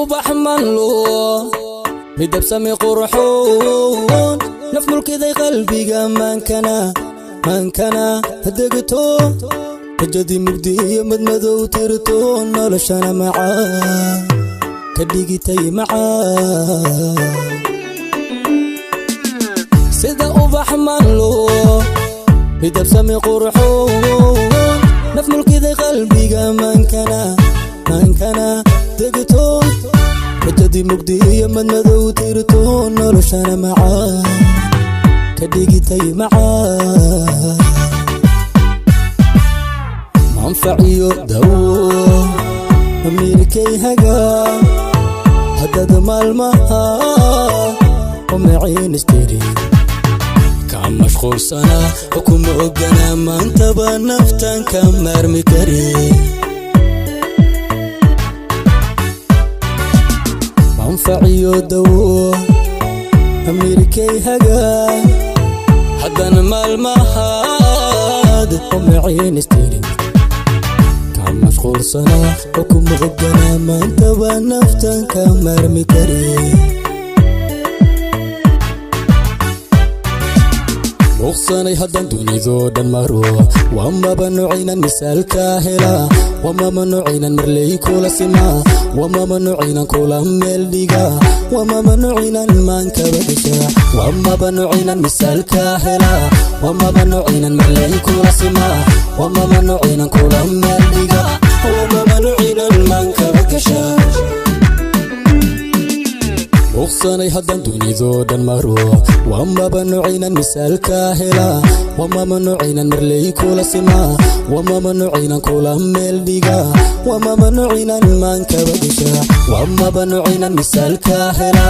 Ubax manlo midabsami qurxoon, naf mulkiday qalbiga maankana maankana degto, rajadii mugdi iyo madmadow tirto, noloshana macaa ka dhigitay macaa. Sida ubax manlo midabsami qurxoon, naf mulkiday qalbiga maankana maankana degto, rajadii mugdi iyo madmadow tirto, noloshana macaa ka dhigitay macaa. Manfaciyo dawo amiirkay hagaa, haddad maalmaha umaciinistiri ka mashquulsanaa, kuma oganaa maantaba naftan ka maarmi kari. Manfaciyo dawo amiirkay hagaa, haddana maalmahaad umaciinistiri ka mashquulsanaa, kuma oganaa maantaba naftan ka maarmi kari. Muuqsanay haddaan dunidoo dhan maro, waa maba nucinan misaalka hela, waa mama nucinan marley kula simaa, waa mama nucinan kula meel dhiga, waa mama nucinan maankaba gasha. Waa maba nucinan misaalka hela, waa mama nucinan marley kula simaa, waa mama nucinan kula meel dhiga, waa mama nucinan maankaba gasha. Muuqsanay haddaan dunidoo dhan maro, waa maba nucinan misaalka hela, waa mama nucinan marley kula simaa, waa mama nucinan kula meel dhiga, waa mama nucinan maankaba gasha. Waa maba nucinan misaalka hela,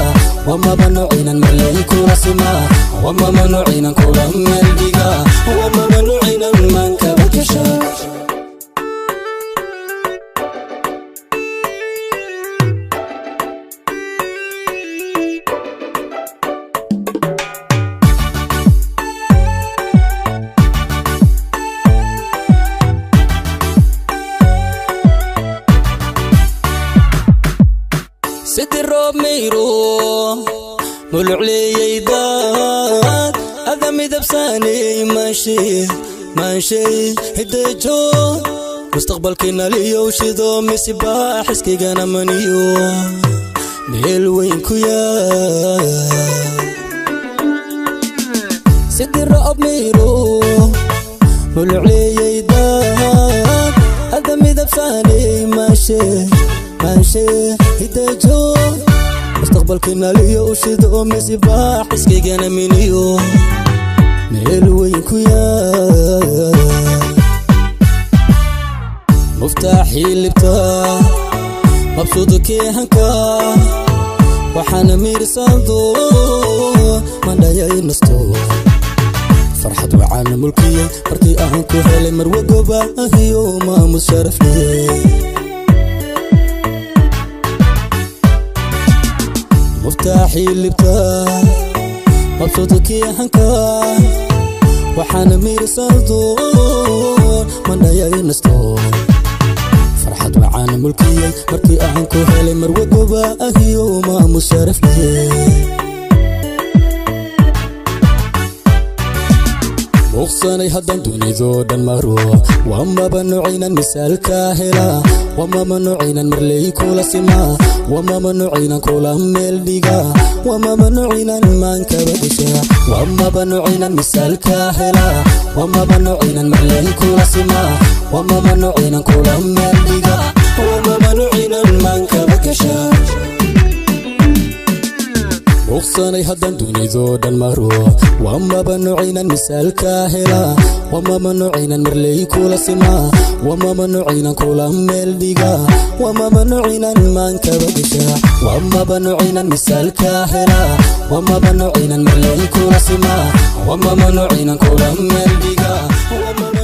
waa maba nucinan marley kula simaa, waa mama nucinan kula meel dhiga, waa mama nucinan maankaba gasha. Sidii roob mayro mulucleeyey daad, ada midabsaaney maanshay maanshay hideejo, mustaqbalkiinaliyow shido misibaax iskaygana maniyo meel weyn ku yaa. Sidii roob mayro mulucleeyey daad, ada midabsaaney maanshay maanshay hideejo, mustaqbalkiinaliyo ushido misibaax iskaygana miniyo meel weyn ku yaa. Muftaaxii libta mabsuudkii hanka, waxaana miirsado mandhayay nasto, farxad waxaana mulkiyey markii aan ku helay marwa goba ahiyo maamus sharafle. Muftaaxii libta mabsuudkii hanka, waxaana miirsado mandhayay nasto, farxad waxaana mulkiyey markii aan ku helay marwa goba ahiyo maamus sharafle. Muuqsanay haddaan dunidoo dhan maro, waa maba nucinan misaalka hela, waa mama nucinan marley kula simaa, waa mama nucinan kula meel dhiga, waa mama nucinan maankaba gasha. Waa maba nucinan misaalka hela, waa mama nucinan marley kula simaa, waa mama nucinan kula meel dhiga, waa mama nucinan maankaba gasha. Muuqsanay haddaan dunidoo dhan maro, waa maba nucinan misaalka hela, waa mama nucinan marley kula simaa, waa mama nucinan kula meel dhiga, waa mama nucinan maankaba gasha. Waa maba nucinan misaalka hela, waa mama nucinan marley kula simaa, waa mama nucinan kula meel dhiga, waa mama